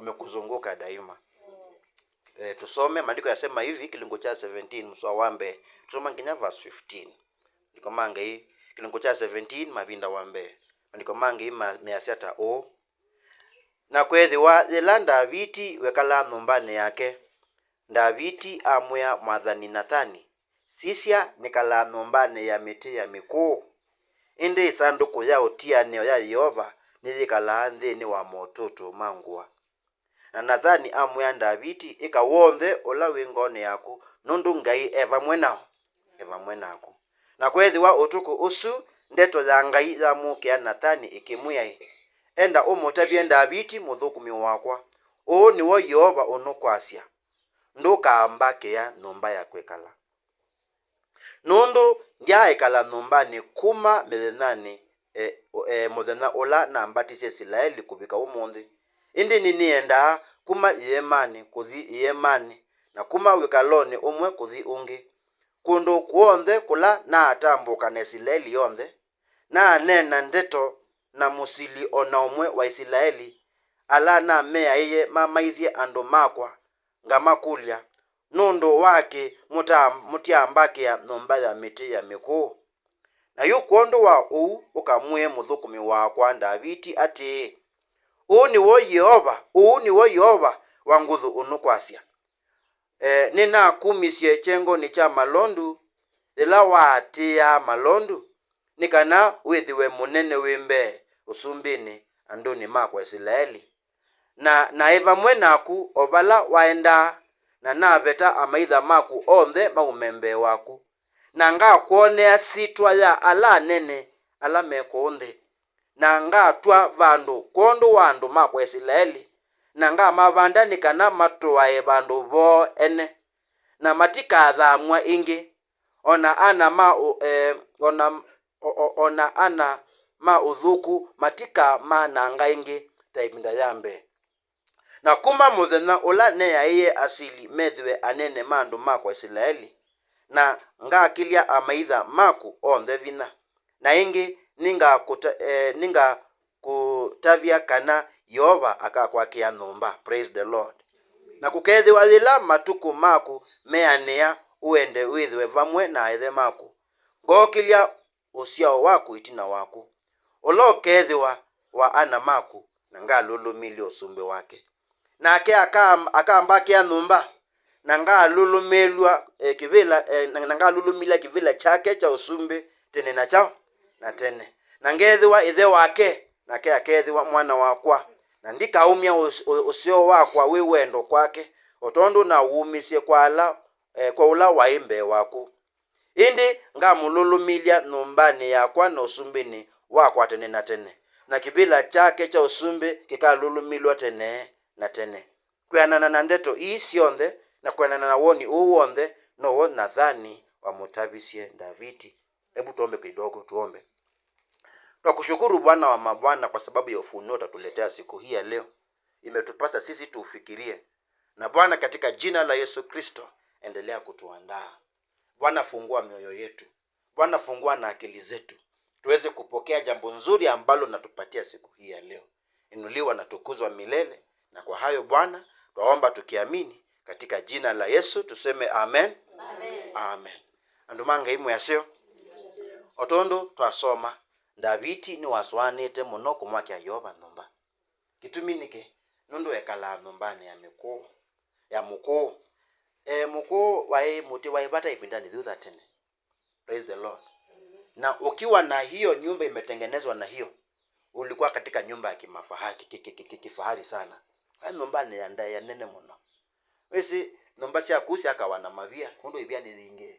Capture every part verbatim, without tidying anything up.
umekuzunguka daima. Eh, tusome, maandiko yasema hivi, kilungu cha seventeen, mstari wa mbee. Tusoma nginya verse fifteen. Maandiko ma Ngai, kilungu cha seventeen, mavinda wa mbee. Maandiko ma Ngai ma-, measya ta ũũ: Na kweethĩwa yĩla Ndaviti wekalaa nyũmbanĩ yake, Ndaviti amwĩa mwathani Nathani, "Sisya, nĩkalaa nyũmbanĩ ya mĩtĩ ya mĩkũũ, ĩndĩ ĩsandũkũ ya ũtianĩo ya Yeova nĩyĩkalaa nthĩnĩ wa motũtũ ma ngũa." Na Nathani amwĩa Ndaviti, "Ĩka w'onthe ũla wĩ ngoonĩ yaku, nũndũ Ngai e vamwe naũ, e vamwe naku." Na kweethĩwa ũtukũ ũsu ndeto ya Ngai yamũkĩa Nathani ĩkĩmwĩa-ĩ, "Enda ũmũtavye Ndaviti mũthũkũmi wakwa, 'Ũũ nĩw'o Yeova ũnũkwasya, 'Ndũkambakĩa nyũmba ya kwĩkala.' Nũndũ ndyaaĩkala nyũmbanĩ kuma mĩthenyanĩ, e, e, mũthenya ũla nambatisye Isilaeli kũvika ũmũnthĩ. Ĩndĩ nĩnĩendaa kuma ĩeemanĩ kũthi ĩeemanĩ, na kuma wĩkalonĩ ũmwe kũthi ũngĩ. Kũndũ kw'onthe kũla naatambũka na Isilaeli yonthe, naaneena ndeto na mũsili o na ũmwe wa Isilaeli, ala nameaĩe mamaithye andũ makwa, ngamakũlya, 'Nũndũ wakĩ mũta-, mũtyambakĩa nyũmba ya mĩtĩ ya mĩkũũ?' Na yu kwondũ wa ũu ũkamwĩe mũthũkũmi wakwa Ndaviti atĩĩ, 'Ũũ nĩw'o Yeova, ũũ nĩw'o Yeova wa nguthu ũnũkwasya, e, nĩnakumisye kyengonĩ kya malondu, yĩla waatĩĩaa malondu, nĩ kana wĩthĩwe mũnene wĩ mbee ũsumbĩnĩ andũnĩ makwa Isilaeli. Na naĩ vamwe naku o vala waendaa, na naveta amaitha maku onthe maume mbee waku. Na ngakwonea syĩtwa ya ala anene ala me kũũ nthĩ, na ngatw'a vandũ kwondũ wa andũ makwa Isilaeli, na ngamavanda nĩ kana matũae vandũ voo ene, na matikathamw'a ĩngĩ. O na ana ma ũ-, e, o na, o, o, o na ana ma ũthũku matikamananga ĩngĩ ta ĩvinda ya mbee. Na kuma mũthenya ũla neeaĩe Asili methĩwe anene ma andũ makwa Isilaeli, na ngakĩlya amaitha maku onthe vinya, na ĩngĩ nĩngakũta-, e, nĩngakũtavya kana Yeova akakwakĩa nyũmba. Praise the Lord. Na kũkeethĩwa yĩla matukũ maku meanĩa ũende wĩthĩwe vamwe na aaĩthe maku, ngookĩlya ũsyao waku ĩtina waku, ũla ũkeethĩwa wa ana maku, na ngalũlũmĩlya ũsumbĩ wake. Nake aka-, akambakĩa nyũmba, na ngalũlũmĩlw'a, e, kĩvĩla, e, na, na ngalũlũmĩlya kĩvĩla kyake kya ũsumbĩ tene na kyaũ, na tene. Na ngeethĩwa ĩthe wake, nake akeethĩwa mwana wakwa, na ndikaumya ũs-, ũ-, ũseo wakwa wĩ wendo kwake, o tondũ nawumisye kwa ala, e, kwa ũla waĩ mbee waku. Ĩndĩ ngamũlũlũmĩlya nyũmbanĩ yakwa na ũsumbĩnĩ wakwa tene na tene, na kĩvĩla kyake kya ũsumbĩ kĩkalũlũmĩlw'a tene na tene. Kwĩanana na ndeto ii syonthe, na kwĩanana na woni ũũ w'onthe, now'o Nathani wamũtavisye Ndaviti. Hebu tuombe kidogo, tuombe. Twakushukuru Bwana wa mabwana kwa sababu ya ufunuo utatuletea siku hii ya leo. Imetupasa sisi tuufikirie. Na Bwana, katika jina la Yesu Kristo, endelea kutuandaa. Bwana, fungua mioyo yetu. Bwana, fungua na akili zetu, tuweze kupokea jambo nzuri ambalo natupatia siku hii ya leo. Inuliwa na tukuzwa milele. Na kwa hayo, Bwana, twaomba tukiamini katika jina la Yesu, tuseme amen. Amen. Amen. Andũ ma Ngai mwĩ aseo. O tondũ twasoma, Ndaviti nĩwasũanĩte mũno kũmwakĩa Yeova nyũmba. Kĩtumi nĩkĩ? Nũndũ ekalaa nyũmbanĩ ya mĩkũũ, ya mũkũũ. E, mũkũũ waĩ mũtĩ waĩ vata ĩvindanĩ yĩu ya tene. Praise the Lord. Na ukiwa na hiyo nyumba imetengenezwa na hiyo, ulikuwa katika nyumba ya kimafahari, ki-, ki-, ki-, ki-, kifahari sana. Waĩ nyũmbanĩ ya nda-, ya nene mũno. Wĩsĩ, nyũmba syaku syakawa na mavia, nũndũ ivia nĩ yingĩ.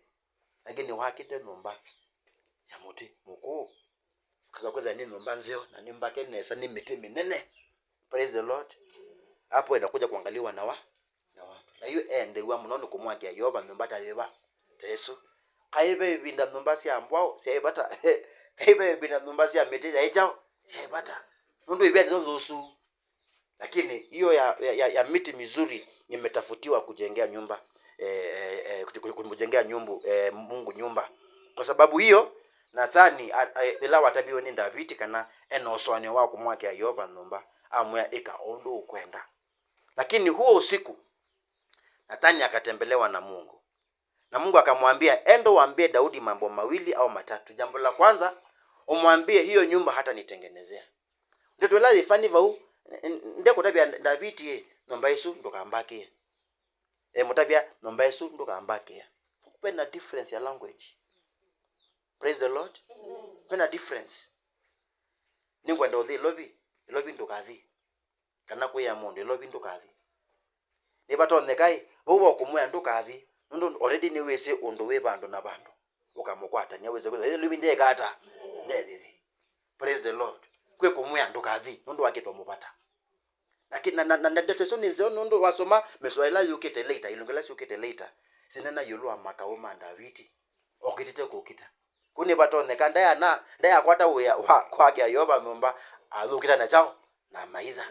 Lakini wakĩte nyũmba ya mũtĩ mũkũũ, ũkasa kwĩthĩa nĩ nyũmba nzeo, na nĩ mbake nesa, nĩ mĩtĩ mĩnene. Praise the Lord. Hapo inakuja kuangaliwa na wa-, na watu. Na yu eendeew'a mũno nĩ kũmwakĩa Yeova nyũmba ta yĩva? Ta ĩsu. Kaĩ ve ĩvinda nyũmba sya mbwaũ syaĩ vata? Kaĩ ve ĩvinda nyũmba sya mĩtĩ yaĩ kyaũ? Syaĩ vata. Nũndũ ivia nĩyo nthũsu. Lakini hiyo ya, ya, ya, ya miti mizuri imetafutiwa kujengea nyumba, eh, eh, eh, kuj-, kuj-, kumjengea nyumbu, eh, Mungu nyumba. Kwa sababu hiyo, Nathani, a, a, ĩla wataviwe nĩ Ndaviti kana ena ũsũanĩo wa kũmwakĩa Yeova nyũmba, amwĩa, "Ĩka o ũndũ ũkwenda." Lakini huo usiku, Natani akatembelewa na Mungu. Na Mungu akamwambia, "Enda uambie Daudi mambo mawili au matatu. Jambo la kwanza, umwambie hiyo nyumba hata nitengenezea." Ndeto ĩla yĩ funny vau, n-, n-, ndekũtavya Ndaviti, "Ĩ, nyũmba ĩsu ndũkambakĩe." E, mũtavya, "Nyũmba ĩsu ndũkambakĩa." Vena difference ya language. Praise the Lord. Amen. Vena difference. Nĩngwenda ũthi Ĩlovi, Ĩlovi ndũkathi. Kana kwĩa mũndũ, "Ĩlovi ndũkathi." Nĩvatonyeka ĩ, vau va kũmwĩa ndũkathi, nũndũ already nĩwĩsĩ ũndũ wĩ vandũ na vandũ. Ũkamũkwatany'a, wĩsĩ kwĩthwa Ĩlovi ndeka ata? Ndethithi. Praise the Lord. Kwĩ kũmwĩa ndũkathi, nũndũ wakĩtwa mũvata. Na ki-, na, na, na, na ndeto isu nĩ nzeo nũndũ wasoma mĩsoa ĩla yũkĩte later, ilungu ila syũkĩte later, sinena ĩũlũ wa makaũ ma Ndaviti okĩtĩte kũkita. Kũu nĩvatonyeka ndayana, ndayakwata wĩa wa kwakĩa Yeova nyũmba, athũkĩta na kyaũ? Na maitha.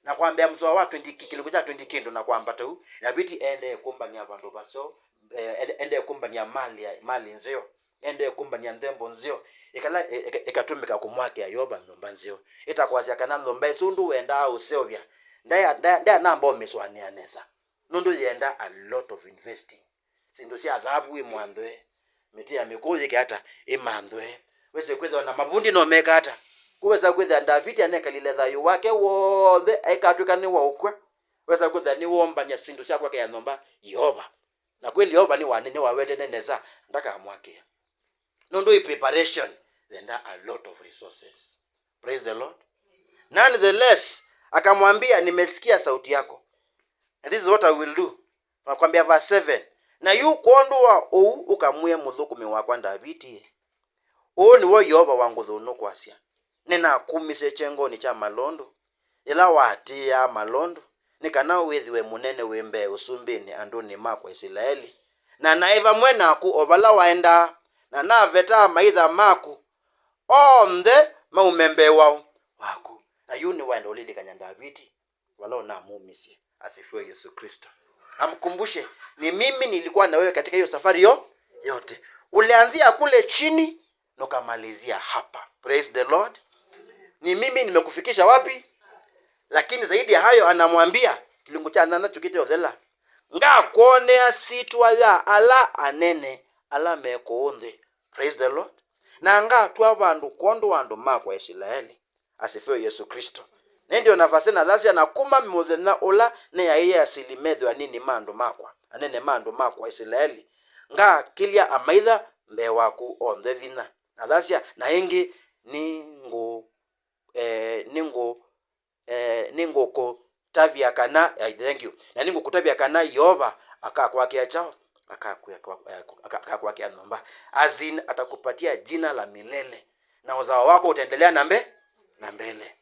Na kwambĩa mũsoa wa twenty, ki-, kĩlungu kya twenty kĩndũ na kwambata ũu, Ndaviti endee kũmbany'a vandũ vaseo, eh, ende-, endee kũmbany'a mali ya, mali nzeo. Endee kũmbany'a nthembo nzeo, ĩkala, ĩ-, ĩka-, ĩkatũmĩka kũmwakĩa Yeova nyũmba nzeo. Ĩtakwasya kana nyũmba ĩsu ũndũ wendaa ũseũvya, ndaya-, ndaya-, ndayanamba ũmĩsũanĩa nesa, nũndũ yenda a lot of investing. Syĩndũ sya thavu imanthe, mĩtĩ ya mĩkũũ yĩke ata? Ĩmanthwe. Wĩsĩ kwĩthĩwa na mavundi no meka ata? Kũu wĩsa kwĩthĩa Ndaviti anekalile thayũ wake w'onthe, aikatw'ĩka nĩwaũkw'a. Wĩsa kwĩthĩa nĩwoombany'a syĩndũ sya kwakĩa nyũmba Yeova. Na kweli Yeova nĩwa-, nĩwawetene nesa ndakamwakĩa. Nũndũ ĩ preparation yenda a lot of resources. Praise the Lord. Nonetheless, akamwambia, "Nimesikia sauti yako. And this is what I will do." Nakwambia verse seven, "Na yu kwondũ wa ũu ũkamwĩe mũthũkũmi wakwa Ndaviti, 'Ũũ nĩw'o Yeova wa nguthu ũnũkwasya, nĩnakumisye kyengonĩ kya malondu, yĩla waatĩĩaa malondu, nĩ kana wĩthĩwe mũnene wĩ mbee ũsumbĩnĩ andũnĩ makwa Isilaeli. Na naĩ vamwe naku o vala waendaa, na naveta amaitha maku onthe maume mbee wa, waku.'" Na yu nĩwaenda ũlilikany'a Ndaviti vala ũnamumisye. Asifiwe Yesu Kristo. Amkumbushe, "Ni mimi nilikuwa na wewe katika hiyo safari yo-, yote. Ulianzia kule chini, nukamalizia hapa." Praise the Lord. "Ni mimi nimekufikisha wapi?" Lakini zaidi ya hayo anamwambia, kĩlungu kya nyanya kyũkĩte ũthela, "Ngakwonea syĩtwa ya ala anene ala me kũũ nthĩ." Praise the Lord. "Na ngatw'a vandũ kwondũ wa andũ makwa Isilaeli." Asifiwe Yesu Kristo. Na ĩndĩ o na verse nine athasya, "Na kuma mũthenya ũla nĩyaĩe asili methĩwe anini ma andũ makwa, anene ma andũ makwa Isilaeli, ngakĩlya amaitha mbee waku onthe vinya." Na athasya, "Na ĩngĩ nĩngũ-, eh, nĩngũ-, eh, nĩngũkũtavya kana, eh, thank you, na nĩngũkũtavya kana Yeova akakwakĩa kyaũ? Akakwĩa-, aka-, akakwakĩa nyũmba." As in, atakupatia jina la milele. Na uzao wako utaendelea na mbe-, na mbele.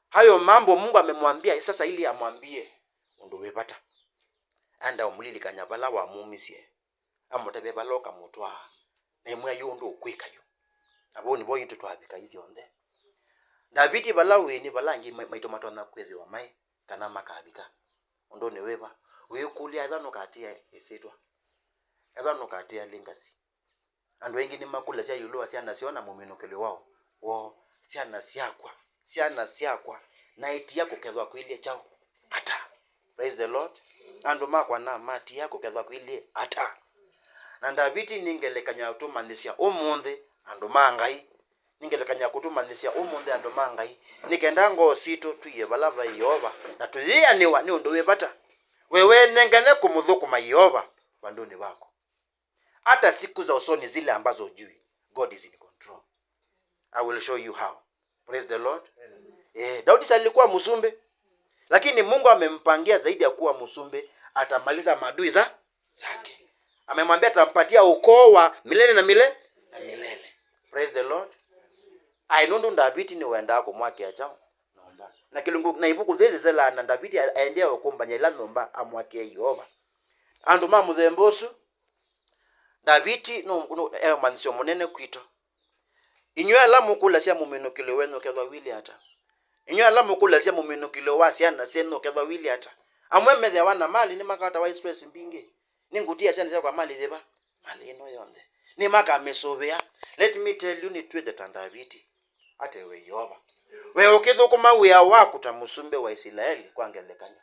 Hayo mambo Mungu amemwambia, sasa ili amwambie ũndũ wĩ vata. Enda ũmũlilikany'a vala wamumisye. Amũtavya vala ũkamũtwaa. Na ĩmwĩa yu ũndũ ũkwĩka yu. Na vau nĩvo itũ twavika ithyonthe. Ndaviti vala wĩ nĩ vala angĩ ma-, maitũ matonya kwĩthĩwa maĩ kana makavika. Ũndũ nĩ wĩva? Wĩkũlya ethwa nũkatĩa ĩsyĩtwa. Ethwa nũkatĩa legacy. Andũ aingĩ nĩmakũlasya ĩũlũ wa syana syoo na mũminũkĩlyo wao, woo, "Syana syakwa, syana syakwa, naĩtia kũkethwa kwĩlye kyaũ? Ata?" Praise the Lord. "Andũ makwa namatia kũkethwa kwĩlye ata?" Na Ndaviti nĩ ngelekany'o ya kũtũmanyĩsya ũmũnthĩ, andũ ma Ngai. Nĩ ngelekany'o ya kũtũmanyĩsya ũmũnthĩ, andũ ma Ngai, nĩ kenda ngoo sitũ tũie vala vai Yeova na tũyĩanĩwa nĩ ũndũ wĩ vata. We wenengane kũmũthũkũma Yeova vandũnĩ vaku. Hata siku za usoni zile ambazo hujui, God is in control. I will show you how. Praise the Lord. Eh, Daudi si alikuwa msumbe, lakini Mungu amempangia zaidi ya kuwa msumbe, atamaliza maadui za-, zake. Amemwambia atampatia ukoo wa milele na mile-, na milele. Praise the Lord. Ai, nũndũ Ndaviti nĩwendaa kũmwakĩa kyaũ? Nyũmba. Na kĩlungu, na ivuku yĩĩ yĩselaa na Ndaviti aendea ũkũmbany'a ĩla nyũmba amwakĩe Yeova. Andũ ma mũthemba ũsu, Ndaviti nũ-, nũ-, e ũmanyĩsyo mũnene kwitũ. Inyw'ĩ ala mũkũlasya mũminũkĩlyo wenyu ũkethwa wĩlye ata? Inyw'ĩ ala mũkũlasya mũminũkĩlyo wa syana syenyu ũkethwa wĩlye ata? Amwe methĩawa na mali nĩmakatawa stress mbingĩ. Nĩngũtia syana syakwa mali yĩva? Mali ĩno yonthe. Nĩmakamĩsũvĩa. Let me tell you, nĩtwĩthe ta Ndaviti. Atewe Yeova. We ũkĩthũkũma wĩa waku ta mũsumbĩ wa Isilaeli kwa ngelekany'o.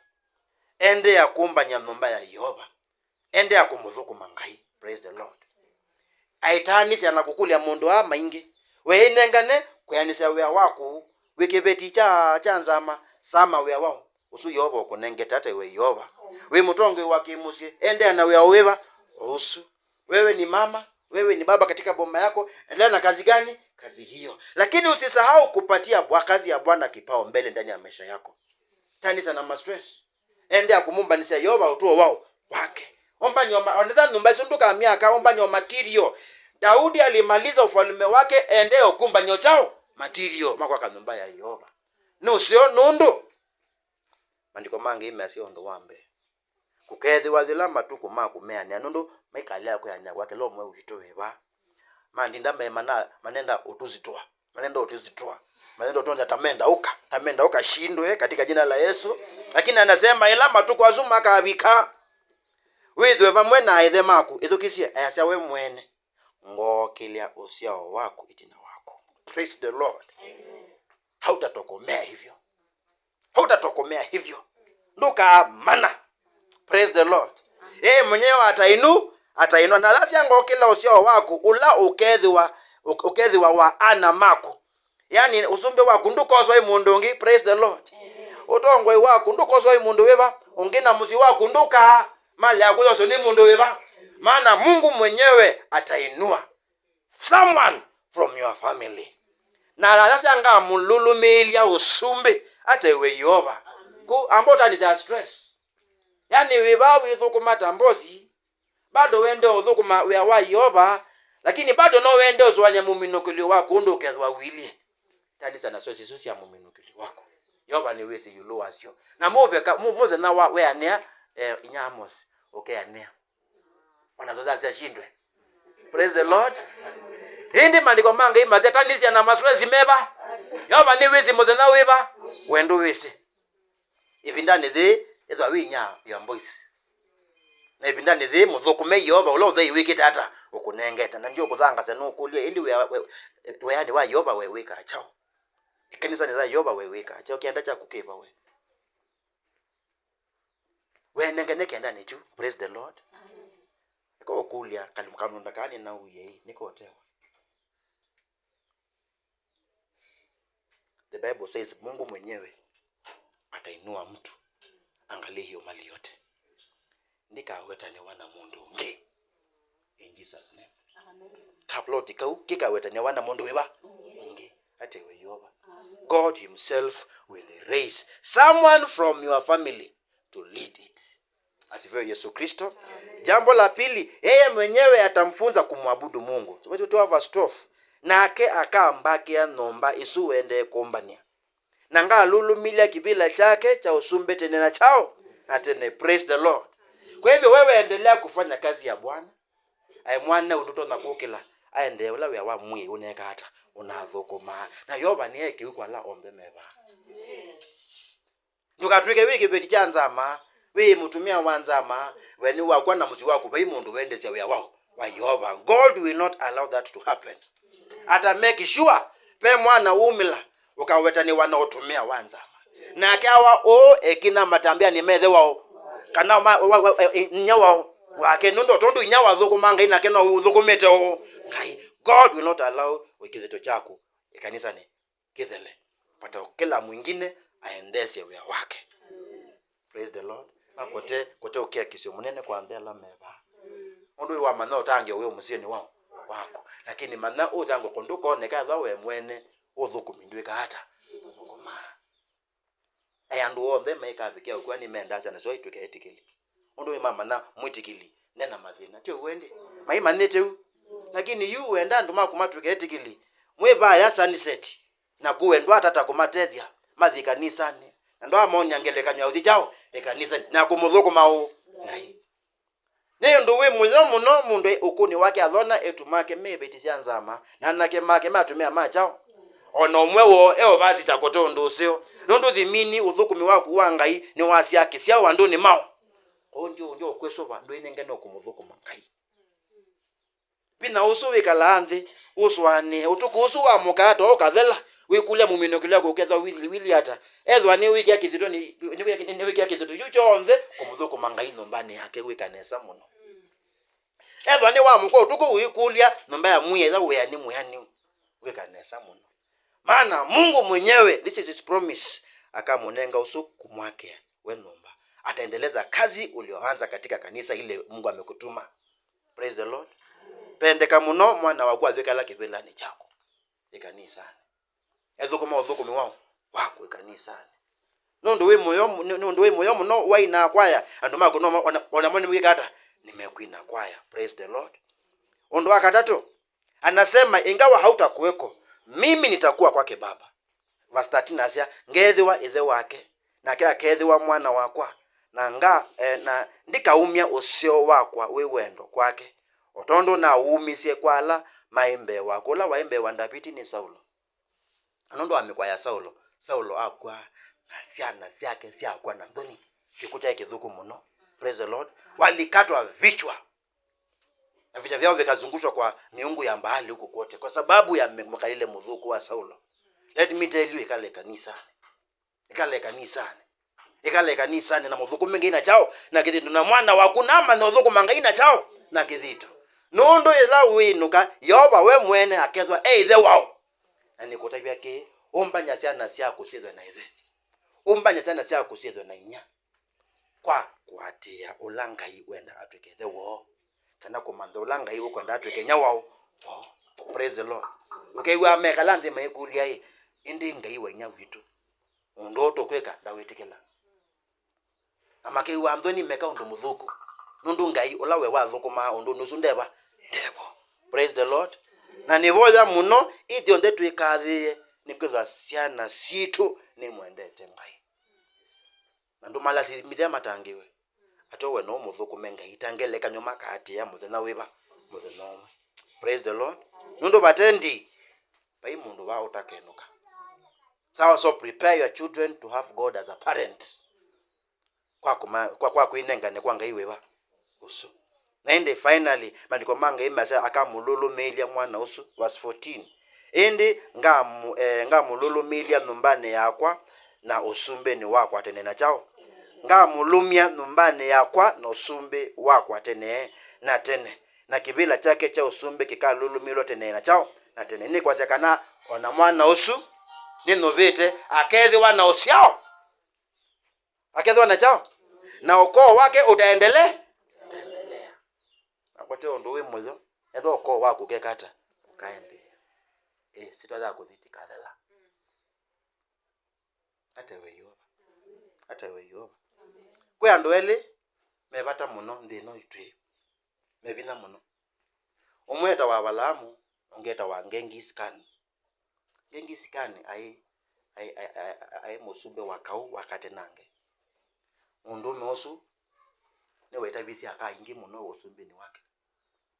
Endeea kũmbany'a nyũmba ya Yeova. Endeea kũmũthũkũma Ngai. Praise the Lord. Aitaanĩsya na kũkũlya maũndũ aa maingĩ. Weĩnengane kwĩanĩsya wĩa waku wĩ kĩveti kya, kya nzama. Sama wĩa wa ũsu Yeova ũkũnengete. Ata we Yeova. Wĩ mũtongoi wa kĩmũsyĩ, endeea na wĩa wĩva? O ũsu. Wewe ni mama, wewe ni baba katika boma yako, endelea na kazi gani? Kazi hiyo. Lakini usisahau kupatia bwa-, kazi ya Bwana kipaumbele ndani ya maisha yako. Tanisa na ma stress. Endea kũmũmbanĩsya Yeova ũtũo wao wake. Ũmbany'o ma-, onetha nyũmba isu ndũkamyaka, ũmbany'o material. Daudi alimaliza ufalme wake, endea ũkũmbany'o chao material ma kwaka nyũmba ya Yeova. Nũseo nũndũ maandĩko mangĩ measya ũndũ wa mbee. Kũkeethĩwa yĩla matukũ ma kũmeanĩa, nũndũ maikalea kwĩanĩa kwa kĩla ũmwe witũ wĩva. Mandinda me mana-, manenda ũtũsitũa, manenda ũtũsitũa, manenda ũtũonza ta menda ũka, ta menda ũka shindwe katika jina la Yesu. Lakini anasema ĩla matukũ asu makavika, wĩthwe vamwe na aĩthe maku, ĩthukĩsye, easya we mwene, ngookĩlya ũsyao waku ĩtina waku. Praise the Lord. Hautatokomea hivyo. Hautatokomea hivyo. Ndũkaamana. Praise the Lord. Yeye mwenyewe atainu-, atainua. Na thasya ngokĩla ũsyao waku, ũla ũkethĩwa, ũk-, ũkethĩwa wa ana maku. Yani, ũsumbĩ waku ndũkoswa ĩ mũndũ ũngĩ. Praise the Lord. Ũtongoi waku ndũkoswa ĩ mũndũ wĩva ũngĩ, na mũsyĩ waku ndũka, mali yaku yoswe nĩ mũndũ wĩva. Maana Mungu mwenyewe atainua someone from your family. Na alasya ngamũlũlũmĩĩlya ũsumbĩ, ata we Yeova. Ku amba ũtanĩsya stress. Yani wĩ vaa wĩthũkũma ta mbosi, bado wende ũthũkũma wĩa wa Yeova, lakini bado no wende ũsũanĩa mũminũkĩlyo waku ũndũ ũkethĩwa ũilyĩ. Tanĩsya na stress isu sya mũminũkĩlyo waku. Yeova nĩwĩsĩ ĩũlũ wasyo. Na mũveka, mũ-, mũthenya wa weanĩa, eh, inya Amos, ũkeanĩa. Ona tũthasya shindwe. Praise the Lord. Ĩndĩ maandĩko ma Ngai masya, tanĩsya na masoesi meva. Yeova nĩwĩsĩ mũthenya wĩva. We ndũwĩsĩ. Ĩvindanĩ yĩĩ, ethĩwa wĩ inya ya mboisi. Na ĩvindanĩ yĩĩ, mũthũkũme Yeova ũla ũthei wĩkĩte ata ũkũnengete. Na ndiũkũthangasya nũkũlya, ĩndĩ wĩa, we, weanĩ wa Yeova we wĩkaa kyaũ? Ĩkanisanĩ ya Yeova we wĩkaa kyaũ? Kĩanda kyaku kĩva we? Wenengane kĩandanĩ kyu. Praise the Lord. Eka ũkũlya, kali-, kamũnda kaa nĩnauie ĩ, nĩkotewa? The Bible says Mungu mwenyewe atainua mtu. Angalia hiyo mali yote. Ndikawetanĩwa na mũndũ ũngĩ. In Jesus' name. Amen. Kaploti kau kĩkawetanĩwa na mũndũ wĩva? Ũngĩ. Ate we Yeova. Amen. God himself will raise someone from your family to lead it. Asifiwe Yesu Kristo. Amen. Jambo la pili, yeye mwenyewe atamfunza kumwabudu Mungu. So, wetu tu have a stove. Nake akambakĩa nyũmba ĩsu wendee kũmbany'a. Na ngalũlũmĩlya kĩvĩla kyake kya ũsumbĩ tene na kyaũ na tene. Praise the Lord. Kwa hivyo, wewe endelea kufanya kazi ya Bwana. Aĩ mwana ũndũ ũtonya kũkĩla, aendee ũla wĩa wa mwĩĩ ũneka ata, ũnathũkũmaa. Na Yeova nĩekĩu kwa ala onthe meva. Ndũkatw'ĩke wĩ kĩveti kya nzama, wĩ mũtumĩa wa nzama, we nĩ wakwa na mũsyĩ waku, vai mũndũ wendesya wĩa wa, wa Yeova. God will not allow that to happen. Ata make sure ve mwana wumĩla ũkawetanĩwa na ũtumĩa wa nzama. Nake awa ũũ ekinya matambyanĩ methe wao, kana ma, wa, wa, e, e, inya wao wake, nũndũ tondũ inya wathũkũma Ngai, nake no ũthũkũmĩte ũũ Ngai. God will not allow kĩthito kyaku ĩkanisanĩ kĩthele, but kila mwingine aendesye wĩa wake. Praise the Lord. Na kote, kote ũkiakisyo mũnene kwa onthe ala meva. Ũndũ wĩ wamanya ũtangĩo wĩ mũsyĩnĩ wa, waku. Lakini manya ũtangĩo kũndũ koneka ethwa we mwene ũthũkũmi ndwĩka ata? Ũthũkũmaa. Aĩ andũ onthe maikavikĩa ũkw'a nĩmendasya nasyo itw'ĩke etĩkĩli. Ũndũ nĩmamanya mwĩtĩkĩli nde na mathĩna. Ti ũw'o ĩndĩ? Maimanyĩte u. Lakini yu wenda andũ maku matw'ĩke etĩkĩli, mwĩvaya sunset, na kũendwa atata kũmatethya mathi kanisanĩ. Na ndwamonya ngelekany'o ya ũthi kyaũ? Ĩkanisanĩ. Na kũmũthũkũma ũ? Ngai. Nĩ ũndũ wĩ mũyo mũno mũndũ ũkũni wake athona etu make me iveti sya nzama, na anake make me atumĩa ma kyaũ? O na ũmwe woo e ũvasita kote ũndũ ũseo, nũndũ thimini ũthũkũmi waku wa Ngai nĩwasya kĩsyaũ andũnĩ maũ? Kwoou ndio, ndio ũkwĩsũva ndwĩnengane ũkũmũthũkũma Ngai. Vinya ũsu wĩkalaa nthĩ, ũsũanĩe. Ũtukũ ũsu wa mũkaato ũkathela, wĩkũlya mũminũkĩlyo waku ũkethwa wili, wili ata? Ethĩwa nĩwĩkĩa kĩthito, nĩ, nĩwĩkĩa, nĩwĩkĩa kĩthito kyu kyonthe Thũkũma Ngai nyũmbanĩ yake, wĩka nesa mũno. Ethwa nĩ wa mũka ũtukũ ũikũlya nyũmba ya Mwĩaĩtha wĩa nĩ mwĩanĩu, wĩka nesa mũno. Maana Mungu mwenyewe, this is his promise, akamũnenga ũsu kũmwakĩa we nyũmba. Ataendeleza kazi ulioanza katika kanisa ile Mungu amekutuma. Praise the Lord. Pendeka mũno mwana waku avĩkala kĩvĩlanĩ kyaku ĩkanisanĩ. Ethũkũma ũthũkũmi wao waku ĩkanisanĩ. Nũndũ wĩ mũyo, nũndũ wĩ mũyo mũno wainaa kwaya, andũ maku no ma-, ona, ona mo nĩmwĩka ata? Nĩmekwina kwaya. Praise the Lord. Ũndũ wa katatũ, anasema, "Ingawa hautakuweko, mimi nitakuwa kwake Baba." Verse thirteen asya, "Ngeethĩwa ĩthe wake, nake akeethĩwa mwana wakwa, na nga, eh, na ndikaumya ũseo wakwa wĩ wendo kwake, o tondũ naumisye kwa ala maĩ mbee waku." Ũla waĩ mbee wa Ndaviti nĩ Saulo. Na nũndũ wa mĩkwa ya Saulo, Saulo akw'a, na syana syake syakw'a na nthoni. Kĩkw'ũ kyaĩ kĩthũku mũno. Praise the Lord. Walikatwa vichwa. Na vichwa vyao vikazungushwa kwa miungu ya Baali huko kote kwa sababu ya me-, mkalile mũthũku wa Saulo. Let me tell you, ĩkale kanisa. Ĩkale kanisanĩ. Ĩkale kanisanĩ na mũthũkũme Ngai na kyaũ? Na kĩthito. Na mwana waku namanya ũthũkũma Ngai na kyaũ? Na kĩthito. Nũndũ yĩla wĩnũka, Yeova we mwene akethwa e ĩthe wao. Na nĩkũtavya kĩĩ, ũmbany'a syana syaku syĩthwe na ĩthe. Ũmbany'a syana syaku syĩthwe na inyia. Kwa kũatĩĩa ũla Ngai wenda atw'ĩke ĩthe woo, kana kũmantha ũla Ngai ũkwenda atw'ĩke inyia wao. Woo. Praise the Lord. Ũkew'a mekala nthĩ maikũlya-ĩ, "Ĩndĩ Ngai wa inyia witũ, ũndũ ũũ tũkwĩka ndawĩtĩkĩla." Na makew'a nthoni meka ũndũ mũthũku, nũndũ Ngai ũla we wathũkũmaa ũndũnĩ ũsu ndeva, ndevo. Praise the Lord. Na nĩvoya mũno ithyonthe twĩkathĩĩe nĩkwĩthwa syana sitũ nĩmwendete Ngai. Na ndũmalasimĩthya matangĩwe. Ateo we no mũthũkũme Ngai, ta ngelekany'o makaatĩĩa mũthenya wĩva? Mũthenya ũmwe. Praise the Lord. Nũndũ vate ndi, vai mũndũ vaa ũtakenũka. So, so prepare your children to have God as a parent. Kwa kũma-, kwa, kwa kwĩnengane kwa Ngai wĩva? Ũsu. Na ĩndĩ finally, maandĩko ma Ngai masya, "Akamũlũlũmĩĩlya mwana ũsu." Verse fourteen. "Ĩndĩ ngamũ-, eh, ngamũlũlũmĩĩlya nyũmbanĩ yakwa na ũsumbĩnĩ wakwa tene na kyaũ? Ngamũlũmya nyũmbanĩ yakwa na ũsumbĩ wakwa tene na tene, na kĩvĩla kyake kya ũsumbĩ kĩkalũlũmĩĩlwa tene na kyaũ? Na tene." Nĩ kwasya kana o na mwana ũsu nĩnyũvĩte akeethĩwa na ũsyao. Akethwa na kyaũ? Na ũkoo wake ũtaendele-, ũtaendelea. Nakwa te ũndũ wĩ mũyo, ethwa ũkoo waku ũkeka ata? Ũkaendeea. Ĩ, sitwa yaku ndĩkathela. Atewe Yeova. Atewe Yeova. Kwĩ andũ elĩ me vata mũno nthĩ ĩno itwĩ. Me vinya mũno. Ũmwe etawa Avalaamu, ũngĩ etawa Genghis Khan. Genghis Khan aĩ, aĩ, aĩ, aĩ, aĩ mũsumbĩ wa kaũ wa katenange. Mũndũũme ũsu nĩwetavisye aka aingĩ mũno ũsumbĩnĩ wake.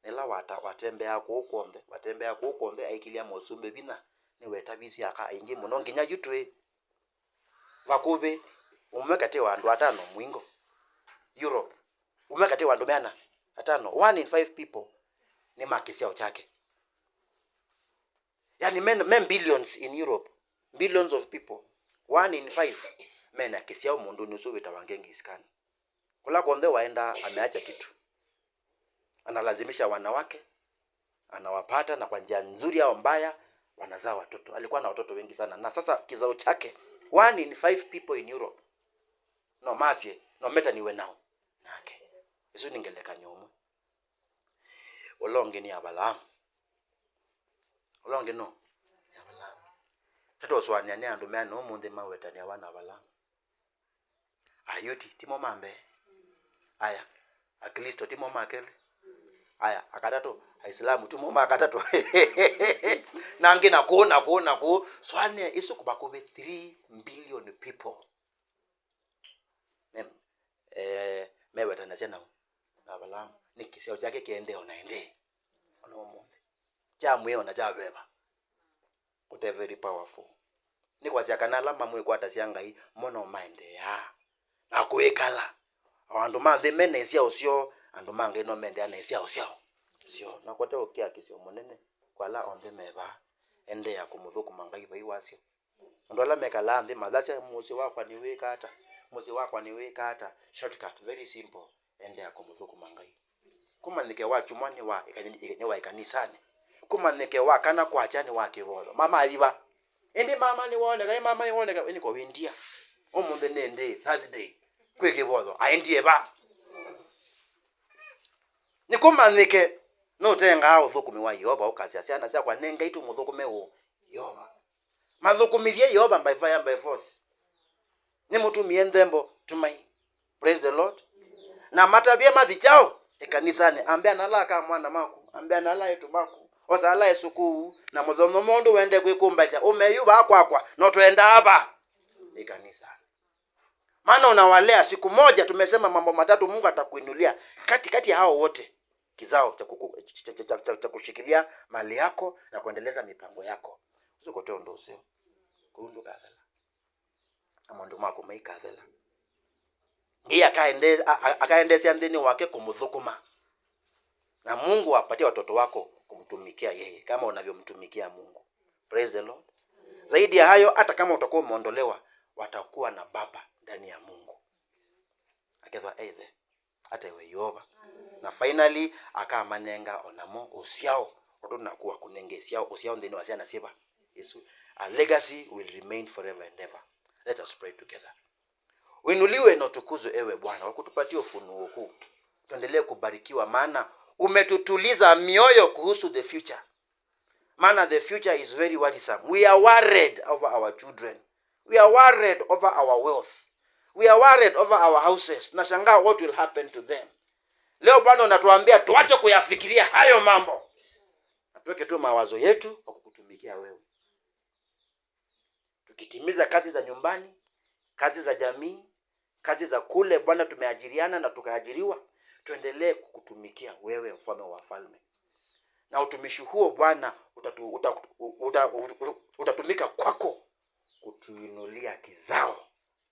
Ĩla wata-, watembeaa kũũ kw'onthe, watembeaa kũũ kw'onthe aikĩlya mosumbĩ vinya, nĩwetavisye aka aingĩ mũno nginya yu twĩ. Vakuvĩ ũmwe katĩ wa andũ atano mũingo Europe, ũmwe katĩ wa andũ meana atano, one in five people, nĩ ma kĩsyao kyake. Yani, me, me billions in Europe, billions of people, one in five mena kĩsyao mũndũnĩ ũsu wĩtawa Genghis Khan. Kũla kw'onthe waendaa, ameacha kitu. Analazimisha wanawake, anawapata, na kwa njia nzuri au mbaya, wanazaa watoto. Alikuwa na watoto wengi sana. Na sasa kizao chake, one in five people in Europe, no masye, no metaniwe nao. Nake. Isu nĩ ngelekany'o ũmwe. Ũla ũngĩ nĩ Avalaamu. Ũla ũngĩ no? Nĩ Avalaamu. Tatũsũanĩa nĩ andũ meana ũmũnthĩ mawetaniawa na Avalaamu. Ayuti, timo ma mbee. Aya, Aklĩsto, timo ma kelĩ. Aya, akatatũ, Aisilamu, timo ma katatũ. Na angĩ na kũũ, na kũũ, na kũũ. Sũanĩa, isu vakuvĩ three billion people. Me, eh, mewetanasya nau na Avalaamu. Nĩ kĩsyao kyake kĩendee o na ĩndĩĩ. O na ũmũnthĩ. Kya mwĩĩ o na kya veva. Kũte very powerful. Nĩ kwasya kana ala mamwĩkwatasya Ngai mo no maendeeaa na kwĩkala. O andũ ma nthĩ me na isyao syoo, andũ ma Ngai no mendeea na isyao syao. Syoo. Na kũte ũkiakisyo mũnene kwa ala onthe me vaa. Endeea kũmũthũkũma Ngai vai wasyo. Andũ ala mekalaa nthĩ mathasya, "Mũsyĩ wakwa nĩwĩka ata? Mũsyĩ wakwa nĩwĩka ata? Shortcut, very simple. Endea kũmũthũkũma Ngai. Kũmanyĩke wa kyumwa nĩ wa ĩkani-, nĩ wa ĩkanisanĩ. Kũmanyĩke wa kana kwakya nĩ wa kĩvotho. Mama athi va? Ĩndĩ mama nĩwoneka, ĩ mama nĩwoneka, ĩnĩ ko wĩ ndia. Ũmũnthĩ nĩ ndĩ, Thursday. Kwĩ kĩvotho, aendie va? Nĩkũmanyĩke nũtengaa ũthũkũmi wa Yeova, ũkasya, syana syakwa, nĩ Ngai tũmũthũkũme ũ? Yeova. Mathũkũmĩthye Yeova by fire, by force. Nĩmũtumie nthembo, tumai. Praise the Lord. Na matavye mathi kyaũ? Ĩkanisanĩ. Ambĩa na ala aka mwana maku, ambĩa na ala eĩtu maku, osa ala e sukuu, na mũthome mũndũ wende kwĩkũmbaĩthya, ũmeyu vaa kwakwa, no twendaa va? Ĩkanisanĩ. Maana unawalea, siku moja tumesema mambo matatu Mungu atakuinulia katikati ya hao wote, kizao cha kuku-, cha, cha, cha, cha, cha kushikilia mali yako na kuendeleza mipango yako. Ũsu kũte ũndũ ũseo. Kũu ndũkathela. Na maũndũ maku maikathela. Ngai akaende-, a-, a-, akaendesya nthĩnĩ wake kũmũthũkũma. Na Mungu apatie watoto wako kumtumikia yeye kama unavyomtumikia Mungu. Praise the Lord. Zaidi ya hayo, hata kama utakuwa umeondolewa, watakuwa na baba ndani ya Mungu. Akethwa eithe, atewe Yeova. Na finally, akamanenga onamo ũsyao, ũndũ nakuwa kũnenge syao, ũsyao nthĩnĩ wa syana syĩva isu. A legacy will remain forever and ever. Let us pray together. Uinuliwe na utukuzwe, ewe Bwana, kwa kutupatia ufunuo huu. Tuendelee kubarikiwa, maana umetutuliza mioyo kuhusu the future. Maana the future is very worrisome. We are worried over our children. We are worried over our wealth. We are worried over our houses. Nashangaa what will happen to them. Leo Bwana unatuambia tuache kuyafikiria hayo mambo. Na tuweke tu mawazo yetu kwa kukutumikia wewe. Tukitimiza kazi za nyumbani, kazi za jamii, kazi za kule, Bwana, tumeajiriana na tukaajiriwa, tuendelee kukutumikia wewe, Mfalme wa wafalme. Na utumishi huo, Bwana, utatu-, uta-, uta-, uta-, utatumika kwako kutuinulia kizao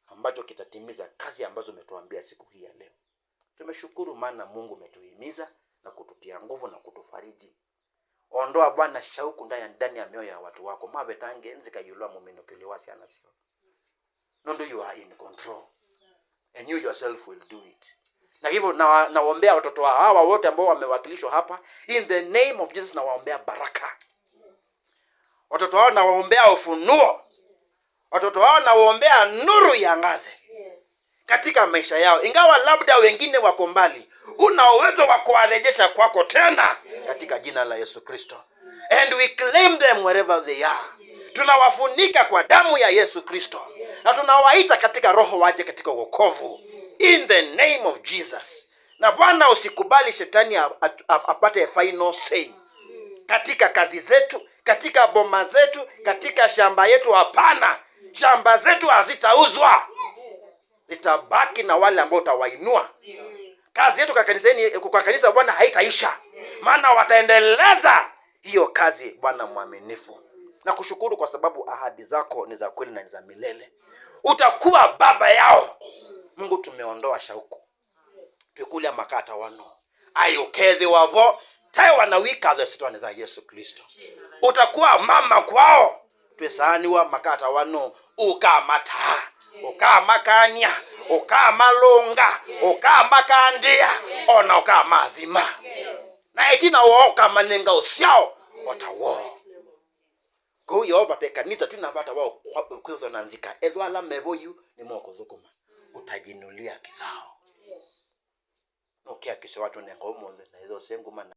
ambacho kitatimiza kazi ambazo umetuambia siku hii ya leo. Tumeshukuru maana Mungu umetuhimiza na kututia nguvu na kutufariji. Ondoa Bwana shauku ndani ya, ndani ya mioyo ya watu wako. Mavetange nzika ĩũlũ wa mũminũkĩlyo wa syana syoo. Nũndũ you are in control. And you yourself will do it. Na hivyo na, nawaombea watoto hawa wote ambao wamewakilishwa hapa, in the name of Jesus nawaombea baraka. Watoto hao nawaombea ufunuo. Watoto hao nawaombea nuru iangaze katika maisha yao. Ingawa labda wengine wako mbali, una uwezo wa kuwarejesha kwako tena katika jina la Yesu Kristo. And we claim them wherever they are. Tunawafunika kwa damu ya Yesu Kristo. Na tunawaita katika roho waje katika wokovu. In the name of Jesus. Na Bwana, usikubali shetani a-, a-, a-, apate final say katika kazi zetu, katika boma zetu, katika shamba yetu. Hapana, shamba zetu hazitauzwa, zitabaki na wale ambao utawainua. Kazi yetu kwa kanisani, kwa kanisa, Bwana, haitaisha, maana wataendeleza hiyo kazi, Bwana mwaminifu. Nakushukuru kwa sababu ahadi zako ni za kweli na ni za milele. Utakuwa baba yao. Mungu, tumeondoa shauku. Twĩkũlya makatawa nũũ? Ai, ũkethĩwa vo, taĩwa na wĩkatho ĩsyĩtwanĩ ya Yesũ Klĩsto. Ũtakuwa mama kwao. Twĩsaanĩw'a makatawa nũũ? Ũkamataa, ũkamakany'a, ũkamalũnga, ũkamakandĩa, o na ũkamathima. Na ĩtina woo ũkamanenga ũsyao o ta woo. Kwoou Yeova ta ĩkanisa twĩ na vata wa kwĩthwa na nzika, ethĩwa ala me vo yu nĩmekũthũkũma, utajinulia kizao. Nũkĩa kĩseo watũnenga ũmũnthĩ, na ĩthĩwa ũsenguma na